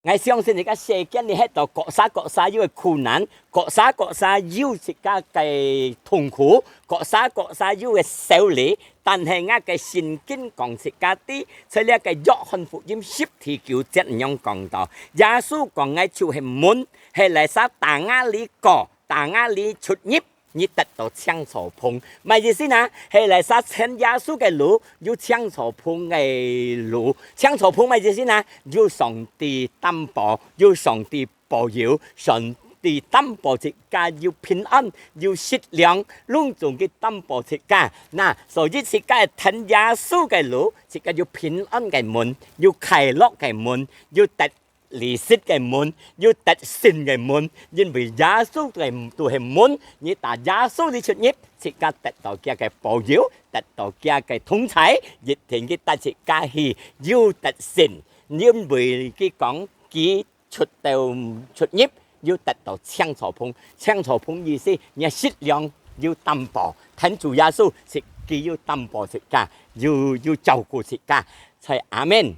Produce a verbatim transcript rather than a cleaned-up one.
𠊎相信這个世間裡歇到各儕各儕有个苦難，各儕各儕有自家个痛苦，各儕各儕有个愁慮，但係𠊎个聖經講自家知，在這个約翰福音十第九節恁樣講到，耶穌講：「𠊎就係門，係哪儕打𠊎裡過，打𠊎裡出入， 你得到青草棚。」麼个意思呢？係哪儕跈耶穌个路，有青草棚个路。青草棚麼个意思呢？有上帝擔保，有上帝保佑，上帝擔保自家有平安，有食糧，攏總佢擔保自家。那，所以自家跈耶穌个路，自家有平安个門，有快樂个門，有得 利息个門，有得勝个門，因為耶穌就係，就係門，你打耶穌裡出入，自家得到佢个保佑，得到佢个同在，一定佢帶自家去有得勝，因為佢講佢出到出入，有得到青草棚，青草棚意思，你食糧有擔保，跈主耶穌，係佢有擔保自家，有，有照顧自家，所以阿門。